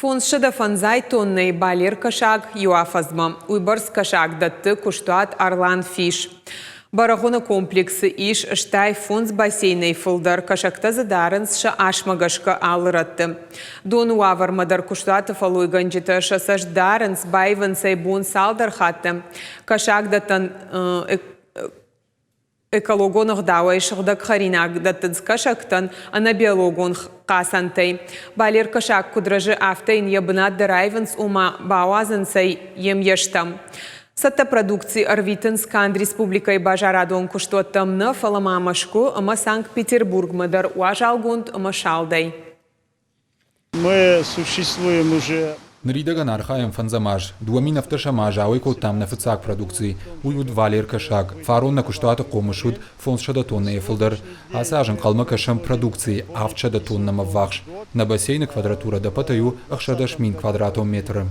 550 тоннӕйы балер кӕсаг иу афӕдзмӕ. Уыйбӕрц кӕсаг дӕтты куыстуат Арлан Фиш. Бӕрӕгъуыны комплексы ис стай фондз бассейнӕй фылдӕр, кӕсӕгтӕ дзы дарынц сӕ асмӕ гӕсгӕ алы рӕтты. Доны уавӕрмӕ дӕр куыстуаты фӕллойгӕнджытӕ сӕ цӕст дарынц, баивынц ӕй бон цалдӕр хатты. Кӕсагдӕттӕн Экологон ӕгъдауӕй сыгъдӕг хӕринаг дӕттынц кӕсӕгтӕн ӕнӕбиологон хъацӕнтӕй. Балер кӕсаг куыд рӕзы, афтӕ йын йӕ бынат дӕр аивынц, ома бауадзынц ӕй йе мйӕстӕм. Цӕттӕ продукци ӕрвитынц канд республикӕйы базарадон куыстуӕттӕм нӕ, фӕлӕ ма Мӕскуы ӕмӕ Санкт-Петербургмӕ дӕр уазалгонд ӕмӕ салдӕй. Мы существуем уже Ныридӕгӕн архайӕм фӕндзӕм аз. 2017 аз ауӕй кодтам нӕ фыццаг продукци. Уый уыд Валер кӕсаг. Фарон нӕ куыстуаты хъомыс уыд 500 тоннӕйӕ фылдӕр. Ацы аз ӕнхъӕлмӕ кӕсӕм продукцийы 700 тоннӕмӕ ввахс. Нӕ бассейны квадратурӕ ӕдӕппӕтӕй у 16 000 квадратон метры.